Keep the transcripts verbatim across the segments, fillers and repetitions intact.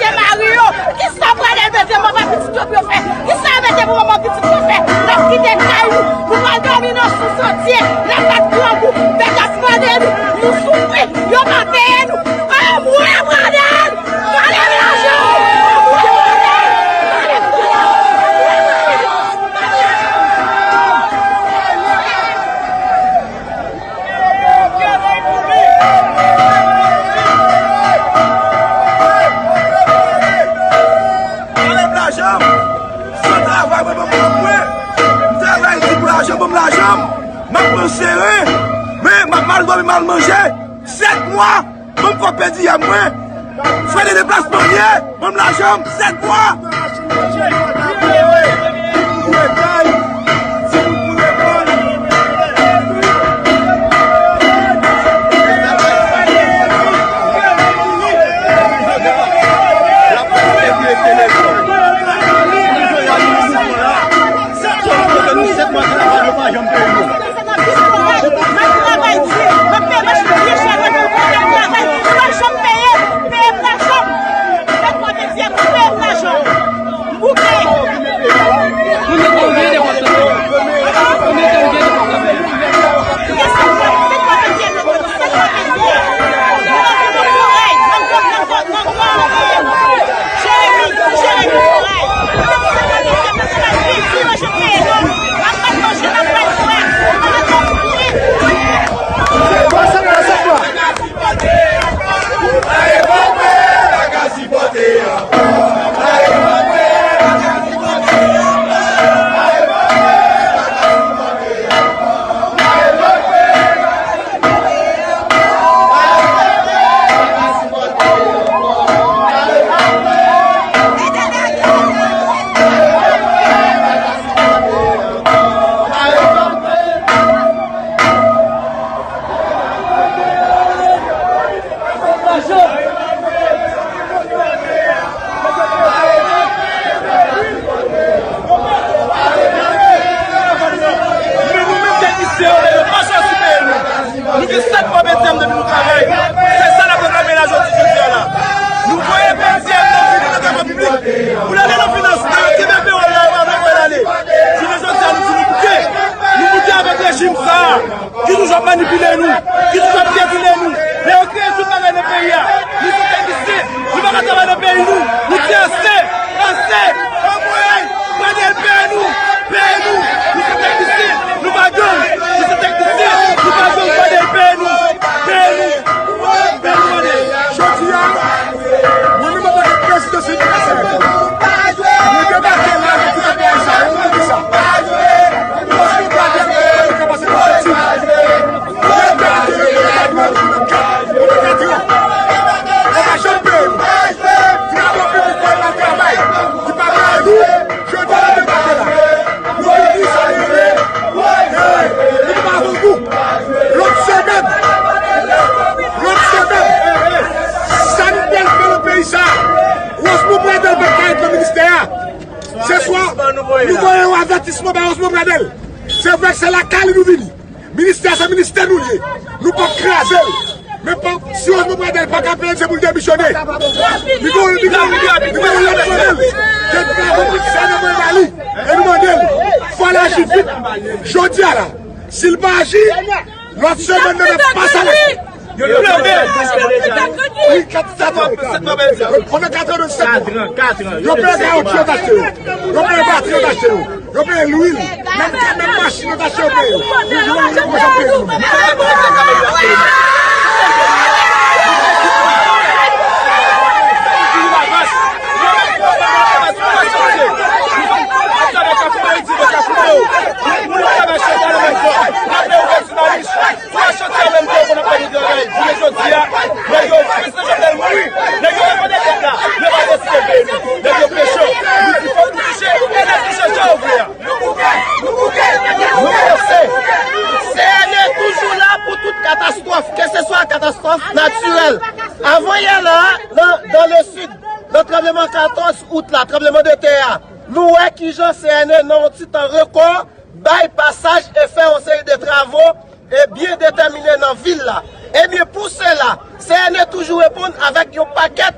mete mari yo. Kisa w prale mete manman pitit yo pou yo fè? Kisa w mete pou manman pitit yo fè? N ap kite kay nou. Nou pral dòmi nan sou santye. N ap bat grangou. Bèk ap mande nou. Nou soufri. Yo pa peye nou. Anmwe, brother! Pale m lajan! Pale m lajan! San travay, mwen, mwen, mwen, mwen. M travay di pou lajan, ban m lajan. M ap pran sere, men m ap mal dòmi, mal manje. Sèt mwa! Ban m kòb pèdi a mwen. Frè de deplasman l ye. Ban m lajan m. Sèt mwa. Sèt mwa travay, yo pa janm peye nou. M ap travay di, m ap fè mach byen chè, mwen menm pou m travay, yo pa janm peye m, peye m lajan m. Fè kwa de zye, peye m lajan m. M bouke. Nou mete yon vye depòsman. Nou mete yon vye depòsman. Yes, se kwa de zye, se kwa de zye. Men nou menm teknisyen yo, yo pa chwazi peye nou. Nou gen sèt mwa pèdi a m depi nou travay. Se sa n ap reklame la jodi, jodi a la. Nou voye pèdi a m nan vini nan travay piblik. Pou l ale nan finans, nan yo kenbe peyi a, yo pa vle wè l ale. Jounen jodi a, nou di nou bouke. Nou bouke avèk rejim sa a. Ki toujou ap manipile nou, ki toujou ap depile nou. Lè yo kreye tout bagay nan peyi a, nou se teknisyen, nou pa ka travay nan peyi nou. Nou di ase, ase, anmwey, Fadel peye nou, peye nou. Nou se teknisyen, nou pa gang, nou se teknisyen, nou pa gang, Fadel peye nou, peye nou, peye nou, Fadel. Jodi a, mwen menm antanke prezidan sendika S N F, mwen debake la, mwen di a peyi sa, mwen di sa. Paske Fadel, mwen ka pase nan soti. Lòt semèn, lòt semèn, sa nou pral fè nan peyi sa? Rosemond Pradel pa ka ret nan ministè a. Se swa nou voye yon avètisman ba Rosemond Pradel. Se vre ke se lakay li nou vini. Ministè a se ministè nou l ye. Nou p ap kraze l. Men pa, si Rosemond Pradel pa ka peye l, se pou l demisyone. Li gon, li gon, li gon lòt mande l. Ke travay ministè nan men li. E nou mande l. Fò l aji vit. Jodi a la, si l pa aji, lòt semèn nan n ap pase l. Yo, yo, yo, yo. Wi, kat sa. Pandan katran, sèt mwa. Yo peye kawotchou yo t achte yo. Yo peye batri yo t achte yo. Yo peye lwil. Menm ka, menm machin yo t achte yo peye yo. Yo, yo, yo, yo, yo, yo. Pou yo chante an menm tan pou n ap fè nou travay. Jounen jodi a, nèg yo, prezidan Jovenel mouri, nèg yo pa konn tèt la, yo pa deside peye nou. Nèg yo peche, nou di fòk nou touche, e n ap touche jan yo vle a. Nou bouke, nou bouke, nou bouke. Nou panse, C N E toujou la pou tout katastwòf, keseswa katastwòf natirèl. Avan yè la, nan, dans le sud, nan tranbleman katòz out la, tranbleman de tè a, nou wè kijan C N E nan yon ti tan rekò, bay pasaj e fè yon seri de travo e byen detèmine nan vil la. Ebyen, pou sela, C N E toujou reponn avèk yon pakèt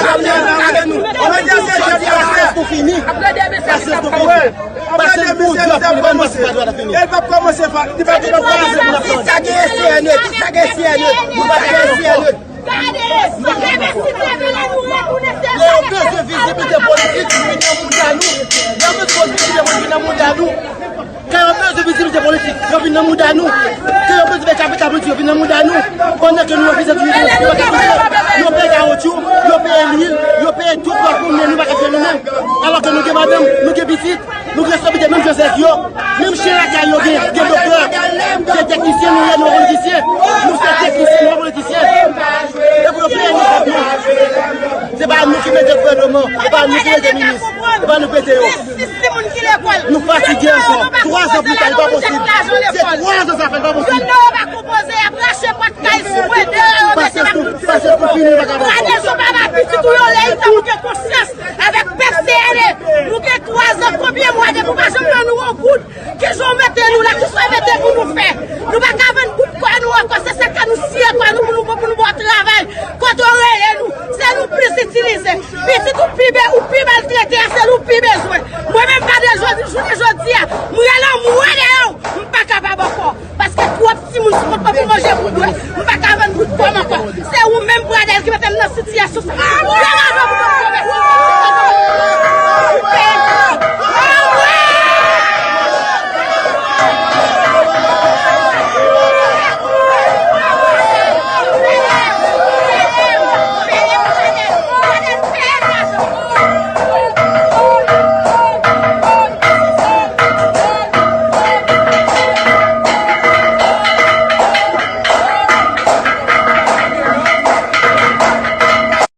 Pasyans nou fini. Pasyans nou fini. Pasyans nou fini. Pasyans pou Dye, li pa kòmanse pa dwa fini. Li pa kòmanse pa, li pa kòmanse pou n ap tann. Sa gen S N E, sa gen S N E, nou pa gen S N E. Gade, sa gen S N E, nou retounen se. Yo bezwen vizibilite politik pou vin nan mouda nou. Yo bezwen vizibilite politik vin nan mouda nou. Kan yo bezwen vizibilite politik, yo vin nan mouda nou. Kan yo bezwen fè kapital politik, yo vin nan mouda nou. Pandan ke nou refize touye, yo pa ka touye, yo peye kawotchou, yo peye lwil, yo peye tout lòt moun, men nou pa ka fè nou menm. Alò ke nou gen madanm, nou gen pitit, nou gen responsabilite menm jan avèk yo. Menm chen lakay yo gen, gen doktè, gen teknisyen, nou ye, nou pa politisyen. Nou se teknisyen, nou pa politisyen. E pou yo peye nou kòb nou. Se pa nou ki mete gouvènman, se pa nou ki mete minis, se pa nou ki mete yo. Sis timoun ki lekòl. Nou fatige ankò. Twa zan pli ta, li pa posib. Se twa zan sa fè, li pa posib. Yo pa konpoze, y ap rache pòt kay sou mwen, deyò yo mete. Pasyans nou, pasyans nou fini, nou pa ka avanse. Pitit ou yo lè i tan ou gen konsyans avèk pèp C N E. Nou gen twa zan, konbyen mwa depi w pa janm ban nou yon goud? Ki jan w mete nou la? Ki sa w mete pou nou fè? Nou pa ka vann bout kò nou ankò. Se sa k fè nou siye kò nou pou nou, pou nou ba w travay. Kote w rele nou, se nou plis itilize. Pitit ou pi be, ou pi maltrete a, se nou pi bezwen. Mwen menm, gade jodi, jounen jodi a, m rele anmwè dèyè w, m pa kapab ankò. Paske twòp timoun sou kont mwen pou manje pou bwè. M pa ka vann bout kò m ankò. Se ou menm, Pradèl, ki mete m nan sitiyasyon sa. Degaje w pou mwen.